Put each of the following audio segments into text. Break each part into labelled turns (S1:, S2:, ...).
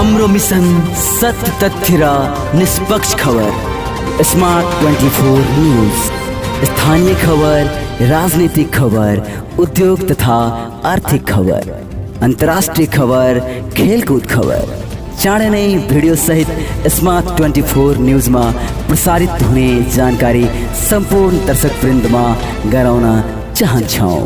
S1: हाम्रो मिशन सत्य तथ्य र निष्पक्ष खबर। स्मार्ट 24 न्यूज, स्थानीय खबर, राजनीतिक खबर, उद्योग तथा आर्थिक खबर, अंतर्राष्ट्रीय खबर, खेलकूद खबर। चाँडै नै भिडियो सहित स्मार्ट 24 न्यूजमा प्रसारित हुने जानकारी सम्पूर्ण दर्शक वृन्दमा गराउन चाहन्छौँ।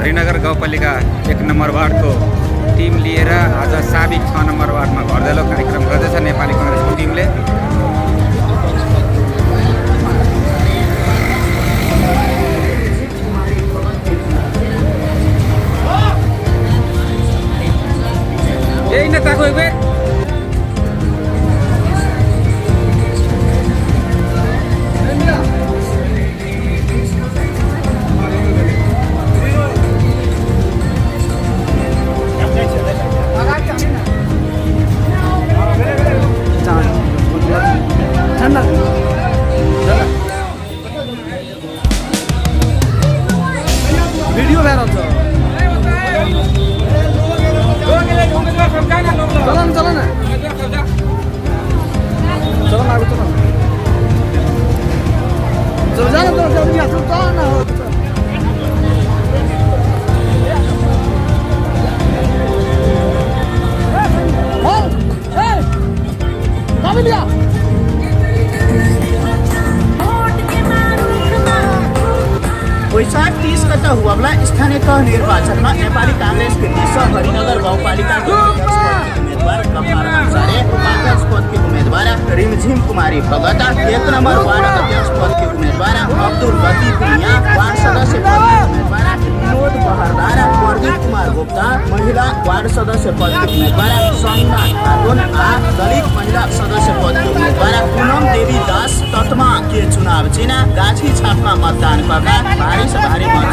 S2: हरिनगर गाउँपालिका 1 नम्बर वार्डको टिम लिएर आज साबिक 6 नम्बर वार्डमा घर दैलो कार्यक्रम गर्दैछ नेपाली कांग्रेसको टिमले। यही नेताको एक बेर
S3: भिडियो भाइरल छ। चलन चलन चलन आगो चलन चल जान तो जल्दी आ चल ना हो कभी दिया
S4: वैशाख 30 गते हुवाला स्थानीय तह निर्वाचनमा नेपाली कांग्रेसको दिशा हरिनगर गाउँपालिकाको उम्मेदवार कमला अन्सारी, उपाध्यक्ष पदकी उम्मेदवार रिमझिम कुमारी भगत, 1 नम्बर वार्ड अध्यक्ष पदकी उम्मेदवार अब्दुल लतीफ मिया, वार्ड सदस्य पदकी उम्मेदवार विनोद बहरदार, प्रदीप कुमार गुप्ता, महिला वार्ड सदस्य पदकी उम्मेदवार समीना खातुन, दलित महिला सदस्य पदकी उम्मेदवार पूनम देवी दास तत्मा के चुनाव चिन्ह गाछी छापमा मतदान गर्दा भारी से भारी मत